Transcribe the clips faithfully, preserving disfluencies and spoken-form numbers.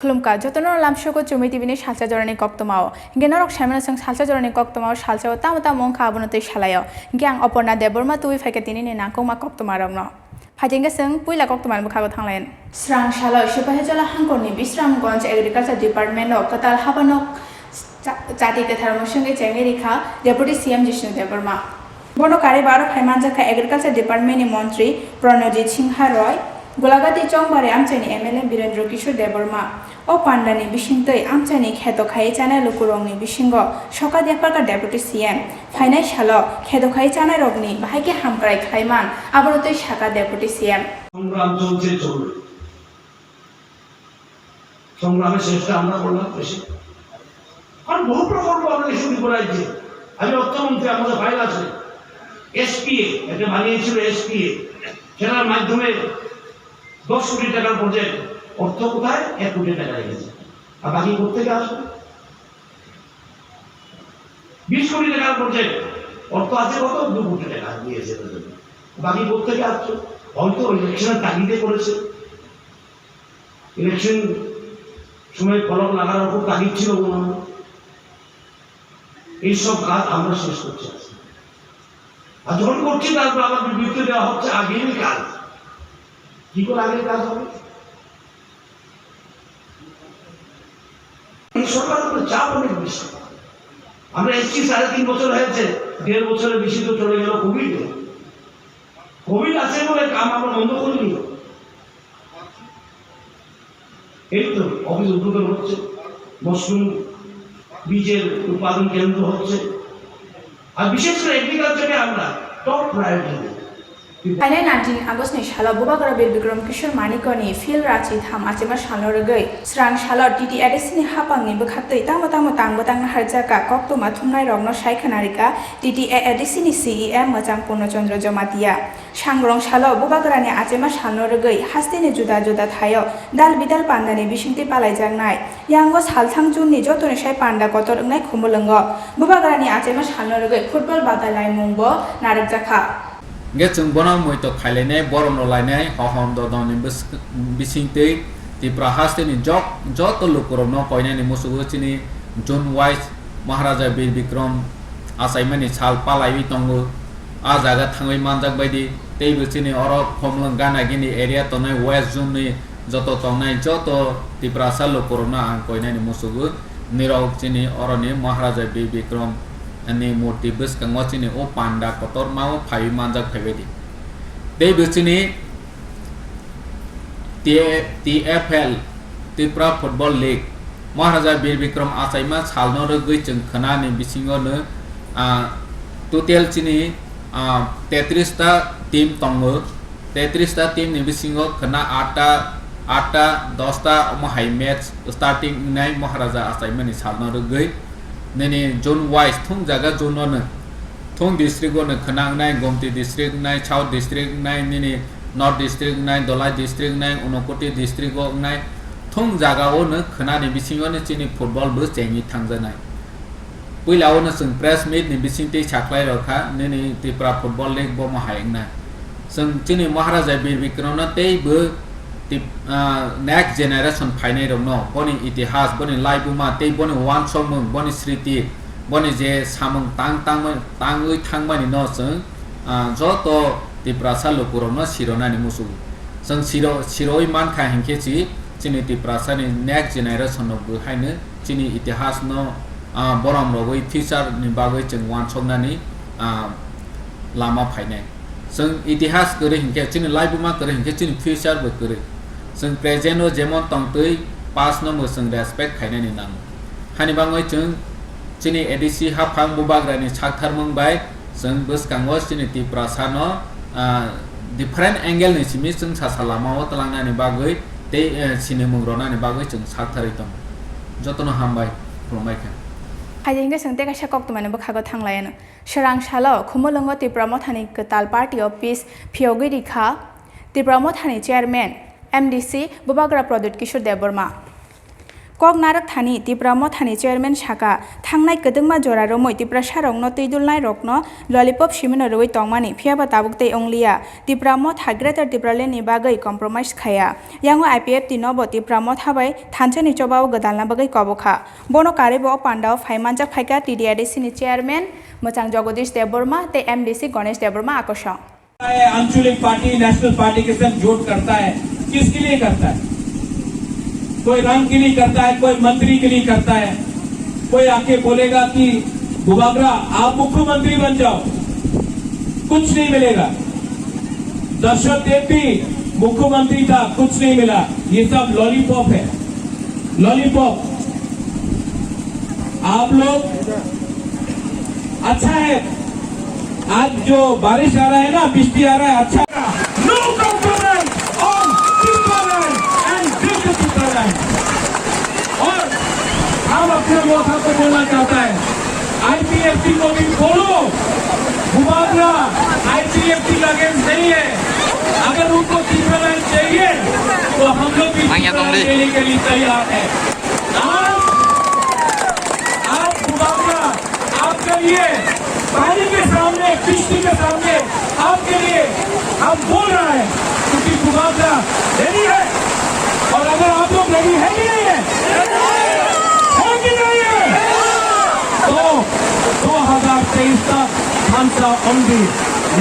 Khulumkha, jotono lamsogo Chumui T V ni salsa jorani koktwmao. Hinkhe norok saimano chwng salsa jorani koktwmao salsao tamo tamo wngkha abono twi salaio. Hinkhe ang Oporna Debbarma tubui phaikha tinini nangkukma koktwmarokno. Phaidi hinkhe chwng puila koktwmani bwkhago thanglayan. Srang salo Sipahijola hangkorni Bisramganj Agriculture Department o kwtal habanok cha-, chati kwthar mwswngwi chengwi rikha Deputy C M Jishnu Debbarma. Bono karwi baro phai manjakha Agriculture Department ni Montri Pranojit Singha Roy, Golagati Chongbari amchaini M L A Birendra Kishore Debbarma. O pandani bisingtwi amchaini kheto khaiwi chanai lukurokni bisingo sokat yapharkha Deputy C M. Phainai salo kheto khaiwi chanairokni bahai khe hamkrai khlaiman, abono twi sakha Deputy C M. সংগ্রাম চলছে, চলবে। সংগ্রামের চেষ্টা আমরা করলাম বেশি। কারণ বহু প্রকল্প আমরা ইস্যু করে আনছি। আমি অর্থমন্ত্রী, আমাদের ফাইল আছে। এসপিএ, এটা বানিয়েছিল এসপিএ, সেটার মাধ্যমে দশ কোটি টাকার প্রজেক্ট, অর্থ কোথায়? এক কোটি টাকা রেখেছে। আর বাকি কোথেকে আসবে? বিশ কোটি টাকার প্রজেক্ট, অর্থ আছে কত? দু কোটি টাকা দিয়েছে এটার জন্য। বাকি কোথেকে আসছে? হয়তো ইলেকশনের তাগিদে করেছে। ইলেকশন সময় ফলক লাগানোর খুব তাগিদ ছিল মনে হয়। এইসব কাজ আমরা শেষ করছি আজকে। আর যখন করছি, তারপর আবার বিবৃতি দেওয়া হচ্ছে আগেরই কাজ। কি করে আগের কাজ হবে? এই সরকারের উপরে চাপ অনেক বেশি। আমরা এসছি সাড়ে তিন বছর হয়েছে, দেড় বছরের বেশি তো চলে গেল কোভিডে। কোভিড আছে বলে কাম আমরা বন্ধ করিনি। এই তো অফিস উদ্বোধন হচ্ছে, মশরুম বীজের উৎপাদন কেন্দ্র হচ্ছে, আর বিশেষ করে এগ্রিকালচারে আমরা টপ প্রায়োরিটি দিই। Phainai nineteen August ni salo Bubagra Bir Bikram Kishore Manikya ni Phil Rachi tham achema salno rwgwi srang salo T T A D C ni haphang ni bwkhaktwi tamo tamo tang bwtang naharjak kha koktwma thumnai rokno sai khna rikha T T A D C ni C E M Mwchang Purno Chandra Jamatia. Sangrong salo Bubagrani achema salno rwgwi hasteni juda juda thaio dal bidal pandani bisingtwi palaijaknai. Yango salthang June ni jotoni sai panda kotor wngnai Khumulwngo. Bubagrani achema salno rwgwi football badalaimungbo narwkjakha. Hingke chwng bono muitok khailainai, borom rwlainai, hohom dodom ni bwswk-, bisingtwi Tripura hasteni jok-, joto lukurokno koinani musugo chini June wise Maharaja Bir Bikram achaimani sal palaiwi tongo. A jaga thangwi manjak baidi, teibo chini oro Khumulwng gana gini area tongnai West Zone ni joto tongnai joto Tiprasa lukurokno ang koinani musugo. Nirok chini oroni Maharaja Bir Bikram ni murti bwskango chini o panda kotorma o phaiwi manjak phaibaidi. Teibo chini T-, T F L, Tripura Football League, Maharaja Bir Bikram achaima salno rwgwi chwng khwnani bisingo no, ah, total chini, ah, tetris ta team tongo. Tetris ta team ni bisingo khwna aat ta, aat ta, dos ta omo hai match starting wngnai Maharaja achaimani salno rwgwi. Nini June wise thung jaga June o no thung district o no khwna wngnai, Gomti district wngnai, South district wngnai, nini North district wngnai, Dholai district wngnai, Unakoti district o wngnai, thung jaga o no khwnani bisingo no chini football bo chengwi thangjaknai. Puila o no chwng press meet ni bisingtwi sakhlai rokha, nini Tripura Football League bo mo hai wngnai. Chwng chini Maharaja Bir Bikram no tei bo tip-, ah, next generation phainai rokno boni itihas, boni laibuma tei boni uansukmung, boni sriti, boni je samung tang tangma-, tangwi thangmani no chwng, ah, joto Tiprasa lukurokno sironani muchungo. Chwng siro-, sirowi mankha hinkhe chi chini Tiprasani next generation no bo haino chini itihas no, ah, borom rogwi future ni bagwi chwng uansuknani, ah, lama phainai. Chwng itihas kwrwi hinkhe chini laibuma kwrwi hinkhe chini future bo kwrwi. Chwng present o jemon tongtwi past no bo chwng respect khainani nango. Hani bagwi chwng chini A D C haphang Bubagrani saktharmung bai chwng bwskango chini Tiprasa no, ah, different angle ni simi chwng sasa lama o twlangnani bagwi tei, eh, sinimung ronani bagwi chwng saktharwi tongo. Jotono hambai, khulumbai kha. Hai hinkhe chwng tei kaisa koktwmani bwkhago thanglaiyano. Swrang salo Khumulwngo Tipra Mothani kwtal party office phiyogwi rikha Tipra Mothani chairman, M D C Bubagra Pradyut Kishore Debbarma. Kok narwk thani Tipra Mothani chairman saka, thangnai kwdwkma jora romwi Tiprasarokno twidulnairokno lollipop simino rwui tongmani, phiyaba tabuk tei wngliya. Tipra Motha Greater Tipraland ni bagwi compromise khaya. Yango I P F T nobo Tipra Motha bai thansa ni chobao gwdalna bagwi kobokha. Bono karwibo o pandao phai manjak phaikha T D R D C ni chairman mwchang Jagadish Debbarma tei M D C Ganesh Debbarma akosong. है, आंचलिक party national party के साथ जोड़ करता है, किसके लिए करता है? कोई रंग के लिए करता है, कोई मंत्री के लिए करता है। कोई आके बोलेगा कि बुबागरा, आप मुख्यमंत्री बन जाओ, कुछ नहीं मिलेगा। दर्शन देव भी मुख्यमंत्री था, कुछ नहीं मिला। ये सब लॉलीपॉप है, लॉलीपॉप। आप लोग, अच्छा है, आज जो बारिश आ रहा है ना, बिजली आ रहा है, अच्छा। No compromise on Tipraland and Greater Tipraland। और हम अपने मोथा को बोलना चाहता है, I P F T को भी बोलो, Bubagra I P F T का against नहीं है। अगर उनको Tipraland चाहिए, तो हम लोग भी Tipraland देने के लिए तैयार हैं। आज, आज बुबागरा आपके लिए, पानी के सामने, किश्ती के सामने आपके लिए हम बोल रहा है, क्योंकि बुबागरा रेडी है। और अगर आप लोग रेडी है कि नहीं है? है कि नहीं है? तो दो हज़ार तेईस तक हम का ओनली।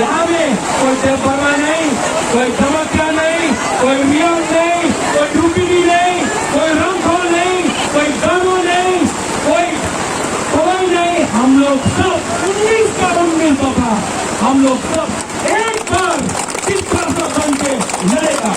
यहाँ में कोई देवबर्मा नहीं, कोई दमकिया नहीं, कोई रियांग नहीं, कोई डुबिनी नहीं, कोई रंगखो नहीं, कोई गारो नहीं, कोई, कोई नहीं। हम लोग सब उन्नीस का उन्नीस दफा, हम लोग सब एक बार Tiprasa बन के लड़ेगा।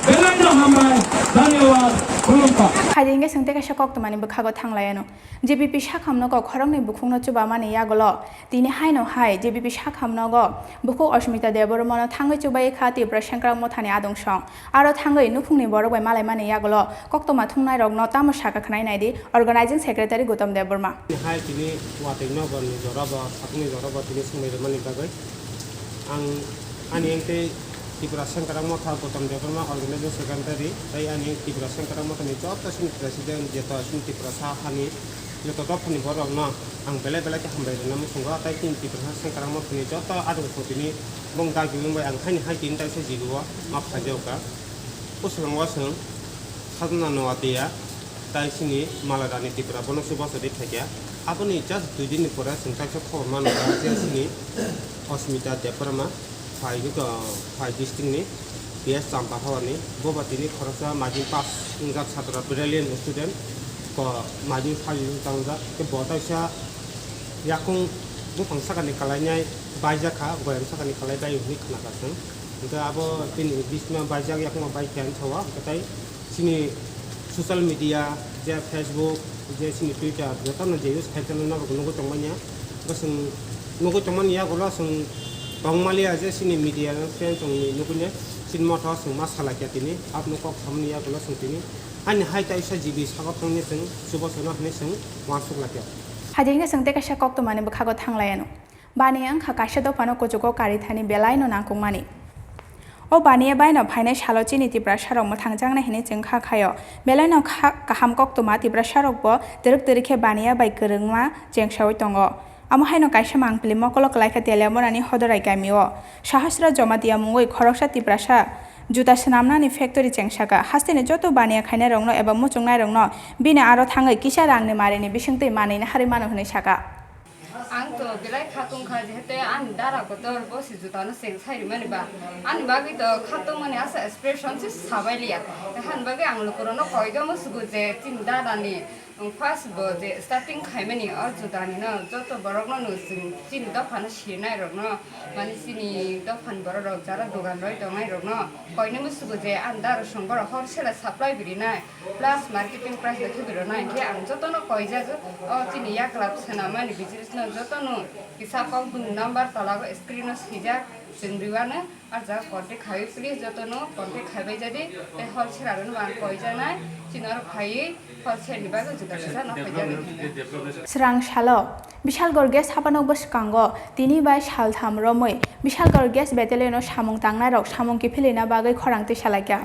Belai no hambai, dhanyawad, khulumkha. Phaidi hingke swngte kaisa koktwmani bwkhago thanglaiano. J B P sakhamnogo khoroknwi bukhukno chubamani yagulo tini haino hai J B P sakhamnogo bukhuk Asmita Debbarmano thangwi chubai kha Tipra Sengkrak Mothani adungsong. Aro thangwi nukhungni borok bai malaimani yagulo koktwma thungnairokno tamo saka khwnai naidi Organizing Secretary Gautam Debbarma. Hai tini watwi nogo ni jora bo, sakni jora bo tini swngbai rwmani bagwi ang ani wngtwi Tipra Sengkrak Motha Gautam Debbarma Organizing Secretary tei ani Tipra Sengkrak Mothani joto sini President, joto sini Tiprasa hani joto dophani borokno ang belai belai khe hambai rwna muchungo, tei chini Tiprasa Sengkrak Mothani joto adungsong tini bong dagi wngbai ang haini hai tini taisa jigio ma phaijao kha. Bwskango chwng Khajna Noatia tei chini Malarani Tripura bono chubachu di phaikha. Aboni just dui din ni pore chwng kaisa khobor mano kha je chini Asmita Debbarma phai, phai district ni P S Champahawani. Bo ba tini khoroksa majing pass wngjak chatra brilliant student, ko majing phai wngjak. Ke bo taisa yakung buphang sakani kalainai baijak kha, goyam sakani kalai bai hwnwi khna kha chwng. Hwnkhe abo bini bisma baijak, yakungma bai khe ang sao, hwnkhe tai chini social media, je Facebook, je chini Twitter, jotono je use khai tongo, norok nugwi tongmani. Bo chwng nugwi tongmani yagulo chwng tongmaliya je chini media no friend tongni nugwi ne chini motha o chwng ma salai kha tini, aboni kok samani yagulo chwng tini ani hai taisa G B sago thangni chwng chubachu no hinwi chwng uansuk lai kha. Phaidi hingke chwng tei kaisa koktwmani bwkhago thanglaiano. Baniya wngkha kaisa dophano kuchugo karithani belaino nangkukmani. O baniya baino phainai salo chini Tiprasarok mwthangjaknai hinwi chwng kha khaio. Belaino kha-, kaham koktwma Tiprasarokbo twrwk twrwk khe baniya bai kwrwngma chengsaui tongo. Amo haino kaisa mangpili mokolo kwlaikha Teliamonani Hodorai kamio. Sahasra Jomatia mungwi khoroksa Tiprasa juta swnamnani factory chengsaka. Hasteni joto baniya khainairokno eba muchungnairokno bini aro thangwi kisa rangni marini bisingtwi manwino harwi mano hwnwi saka. Ang to belai kha tong kha, jehete ani dara kotor bo se juta no cheng sai rimani ba. Ani bagwi to kha tongmani asa expression se sabai liya. Hani bagwi ang lukurokno koiga musugo je chini dara ni, um, first bo je starting khaimani o juta ni no joto borok no no chini dopha no sinai rok no, mani chini dopha ni borok rok jara dogan roi tongnai rok no koini musugo je ani dara song borok hor sela supply birinai. Plus marketing price bai khe bwrwknai, hinkhe ang jotono koijak, o chini yaklap swnamani business no jotono kisa kok bini number tola o screen o swijak, chwng rwano, ah jaga contact khai please, jotono contact khai bai jadi, tei wholesale rokno bo ang koijaknai, chini oro phaiwi wholesale ni bagwi juda kisa no phaijak. Srang salo Bishalgarh gas hapanok bwskango tini bai saltham romwi Bishalgarh gas battalion o samung tangnairok samung kiphilwina bagwi khorang twi salaikha.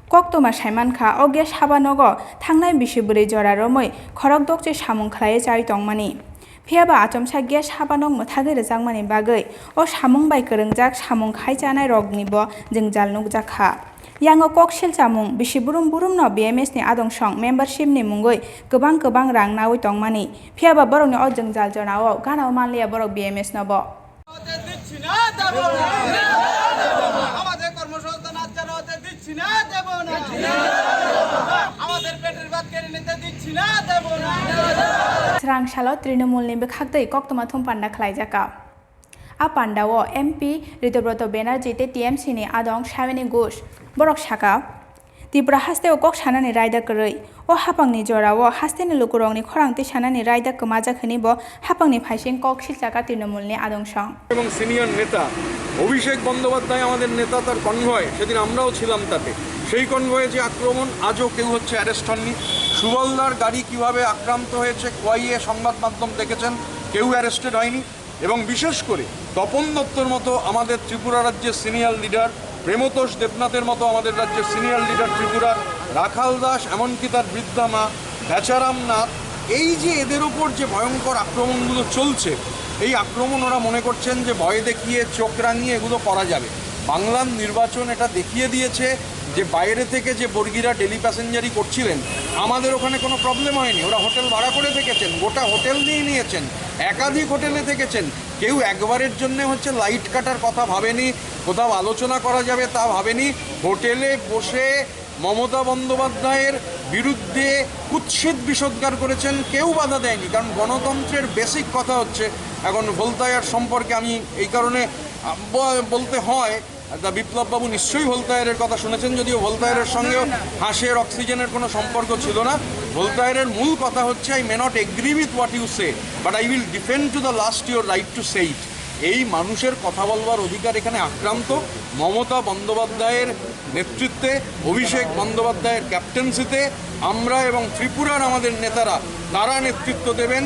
Koktwma saimankha, o gas habanogo thangnai bisi bwrwi jora romwi khorok dokche samung khlaiwi chawi tongmani. Phiyaba achomsa gas habanok mwthagwi rwjakmani bagwi o samung bai kwrwngjak samung khai chanai roknibo jwngjal nukjakha. Yango kok silchamung bisi burum burumno B M S ni adong song membership ni mungwi kwbang kwbang rang nawi tongmani. Phiyaba borokni o jwngjal jorao gana-o manliya borok B M S nobo. হতে দিচ্ছি না, দেব না। আমাদের কর্মসংস্থান হাতছাড়া হতে দিচ্ছি না, দেব না। আমাদের পেটের ভাত কেড়ে নিতে দিচ্ছি না, দেব না। Srang salo Trinamool ni bwkhaktwi koktwma thum panda khlaijakha. A pandao M P Ritobroto Banerjee tei T M C ni adong Sawini Ghosh borok sakha, Tripura hasteo kok sanani raida kwrwi. O hapangni jorao hasteni lukurokni khorang twi sanani raida kwmajak hwnwi bo hapangni phaising kok silchakha Trinamool ni adong song. এবং সিনিয়র নেতা অভিষেক বন্দ্যোপাধ্যায় আমাদের নেতা, তার কনভয়, সেদিন আমরাও ছিলাম তাতে। সেই কনভয়ে যে আক্রমণ, আজও কেউ হচ্ছে অ্যারেস্ট হননি। সুবলদার গাড়ি কিভাবে আক্রান্ত হয়েছে, খোয়াইয়ে সংবাদ মাধ্যম দেখেছেন, কেউ অ্যারেস্টেড হয়নি। এবং বিশেষ করে তপন দত্তর মতো আমাদের ত্রিপুরা রাজ্যের সিনিয়র লিডার, প্রেমতোষ দেবনাথের মতো আমাদের রাজ্যের সিনিয়র লিডার ত্রিপুরার, রাখাল দাস, এমনকি তার বৃদ্ধা মা বেচারাম নাথ, এই যে এদের ওপর যে ভয়ঙ্কর আক্রমণগুলো চলছে, এই আক্রমণ ওরা মনে করছেন যে ভয় দেখিয়ে, চোখ রাঙিয়ে এগুলো করা যাবে। বাংলার নির্বাচন এটা দেখিয়ে দিয়েছে যে বাইরে থেকে যে বর্গীরা ডেলি প্যাসেঞ্জারি করছিলেন, আমাদের ওখানে কোনো প্রবলেম হয়নি। ওরা হোটেল ভাড়া করে থেকেছেন, গোটা হোটেল নিয়ে নিয়েছেন, একাধিক হোটেলে থেকেছেন। কেউ একবারের জন্য হচ্ছে লাইট কাটার কথা ভাবেনি, কোথাও আলোচনা করা যাবে তা ভাবেনি। হোটেলে বসে মমতা বন্দ্যোপাধ্যায়ের বিরুদ্ধে কুৎসিত বিষোদ্গার করেছেন, কেউ বাধা দেয়নি। কারণ গণতন্ত্রের বেসিক কথা হচ্ছে, এখন ভোলতায়ার সম্পর্কে আমি এই কারণে, আ, ব-, বলতে হয়, তা বিপ্লব বাবু নিশ্চয়ই ভোলতায়ারের কথা শুনেছেন, যদিও ভোলতায়ারের সঙ্গেও হাঁসের অক্সিজেনের কোনো সম্পর্ক ছিল না। ভোলতায়ারের মূল কথা হচ্ছে, "I may not agree with what you say, but I will defend to the last your right to say it." এই মানুষের কথা বলবার অধিকার এখানে আক্রান্ত। মমতা বন্দ্যোপাধ্যায়ের নেতৃত্বে, অভিষেক বন্দ্যোপাধ্যায়ের ক্যাপ্টেন্সিতে আমরা এবং ত্রিপুরার আমাদের নেতারা, তারা নেতৃত্ব দেবেন।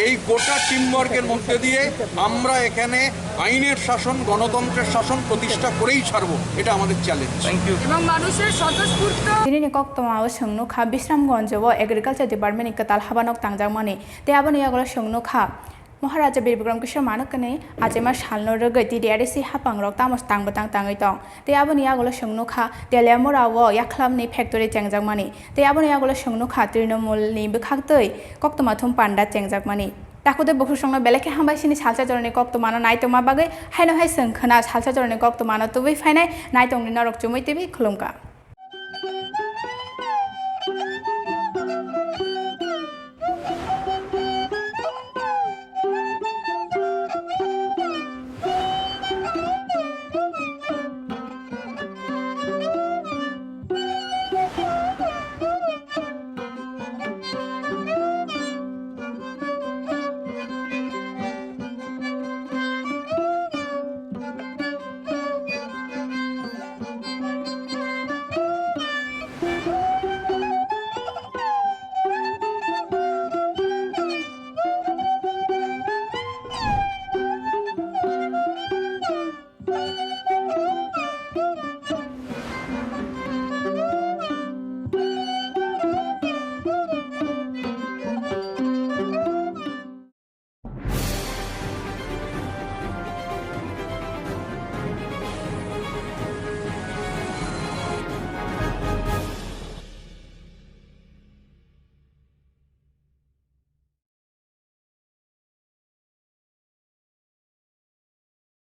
এই গোটা টিমওয়ার্কের মধ্যে দিয়ে আমরা এখানে আইনের শাসন, গণতন্ত্রের শাসন প্রতিষ্ঠা করেই ছাড়বো, এটা আমাদের চ্যালেঞ্জ। Thank you. এবং মানুষের স্বতঃস্ফূর্ত Tini ni koktwma o chwng nukha Bisramganj o Agriculture Department ni kwtal habanok tangjakmani tei aboni yagulo chwng nukha Maharaja Bir Bikram Kishore Manikya ni achaima salno rwgwi T D R A C hapangrok tamo tang bwtang tangwi tong. Tei aboni yagulo chwng nukha Teliamura o yakhlamni factory chengjakmani. Tei aboni yagulo chwng nukha Trinamool ni bwkhaktwi koktwma thum panda chengjakmani. Takhuk tei bukhuk songno belai khe hambai sini salsa jorani koktwmano naitongma bagwi, haino hai chwng khwna salsa jorani koktwmano tubui phainai naitongni norok chumui tubui khulumkha.